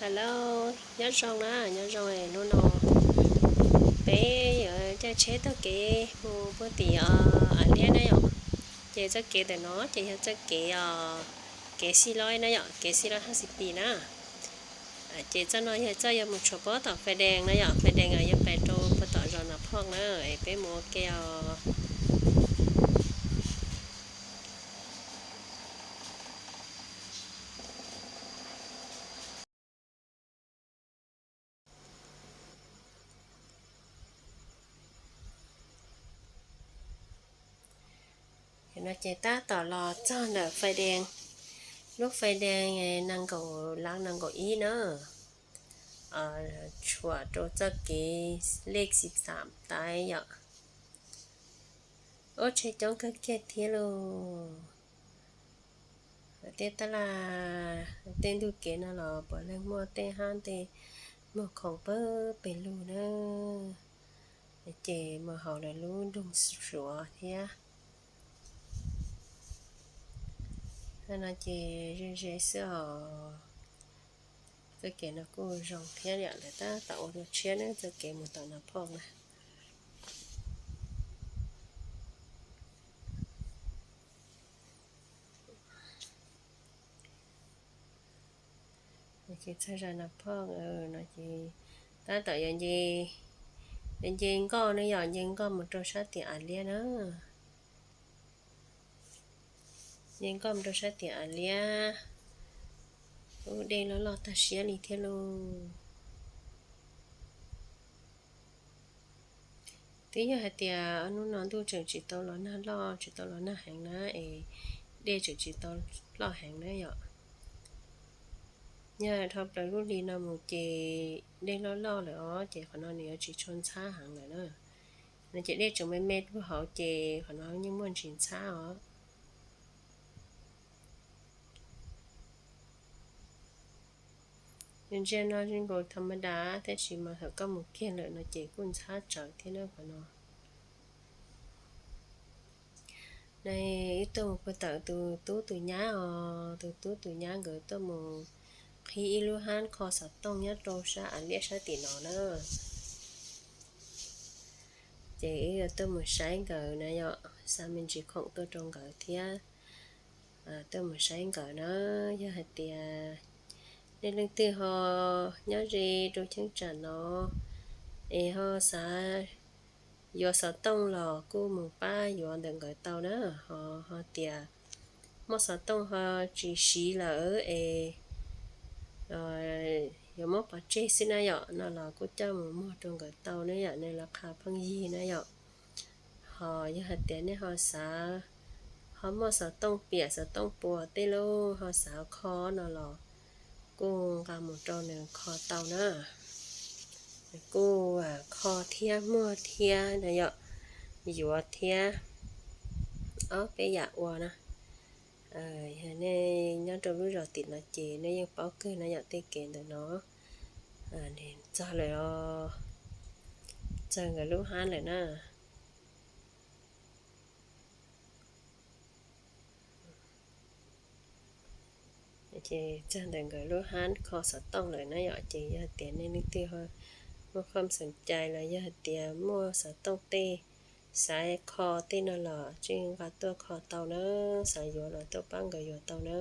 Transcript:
Hello, nyob zoo na, nyob zoo. Hnub no peb yuav caij tsheb taug kev mus puag tim Av Liab na yom. Ces txoj kev ntawm no ces yog txoj kev, kev Xij Loib na yom, kev Xij Loib Haj Xis Pis na. Ces txoj no yog txoj yuav mus tshuam puag tom Fais Dees na yom, Fais Dees yuav pem rau puag tom zos Nas Phoj na, es peb mus ua ke os. No ces tab tom los txog ntawm Fais Dees, lub Fais Dees nees nkaum lab nees nkaum ib na, tshuam rau txoj kev lej xis xam taib yom. Ub, tsheb coob kawg kiag thiab lauj. Tej tab laj, tej ntug kev no los puav leej muaj tej hab tej muag khoom pawg pes lug na, ces mus hauv lawv lub nroog Suav thiab. No ces ze ze xwb os. Txoj kev no kuj zoo thiab yom, lawv tab tom ua dua tshiab na, txoj kev mus tom Nas Phoj na. Ces txog zos Nas Phoj no ces tab tom yuav nce nkoj ne yom, nce nkoj mus rau sab tim Av Liab na. Nce nkoj mus rau sab tim Av Liab. Ub, dej loj loj tag siab li thiab lauj. Twb yog hais tias hnub no ntuj tseem tsis tau los nag loj, tsis tau los nag heev na, es dej tseem tsis tau loj heev na yom. Yog dhau plaws lub hli no mus ces dej loj loj lawm os, ces qhov no nws yuav tsis tshua ntxhab heev lawm na. No ces dej tseem me me rau hauv ces qhov no yeej muaj ntsis ntxhab os. Ntsia no zoo nkaus tham ma das, tab sis mas thaum koj mus kiag lawm no ces kuj ntxhab tsawv thiab na qhov no. Wb tuaj mus puag tom tus tub tus nyab os, tus tub tus nyab nkawd tuaj mus qhib ib lub hab kho xov tooj nyob rau sab Av Liab sab tim no na. Ces wb yuav tuaj mus saib nkawd na yom, xa me ntsis khoom tuaj rau nkawd thiab. Tuaj mus saib nkawd na, yog hais tias nej leej twg ho nyob ze rau cheeb tsam no es ho xav yuav xov tooj los kuj mus pab yuav ntawm nkawd tau na. Ho, ho tias muaj xov tooj ho tsis siv lawm es yuav muab pov tseg xwb na yom, no los kuj coj mus muag rau nkawd tau na yom, nej lawv qha pheej yig na yom. Ho yog hais tias nej ho xav, ho muaj xov tooj piam xov tooj puas tej lub ho xav kho no los kuj nqa mus rau nws kho tau na. Nws kuj kho thiab muag thiab na yom, yuav thiab, ob peb yam ua na. Yog nej nyob rau lub zos tim no ces nej yeej paub kawg na yom, tej kev ntawm no. Txog lawm os, txog nkawd lub hab lawm na. Ces txog ntawm nkawd lub hab kho xov tooj lawm na yom, ces yog tias nej leej twg muaj khoom xoom cai los yog tias muaj xov tooj tej xav kho tej no los tseem nqa tuaj kho tau na, xav yuav los tuaj pab nkawd yuav tau na.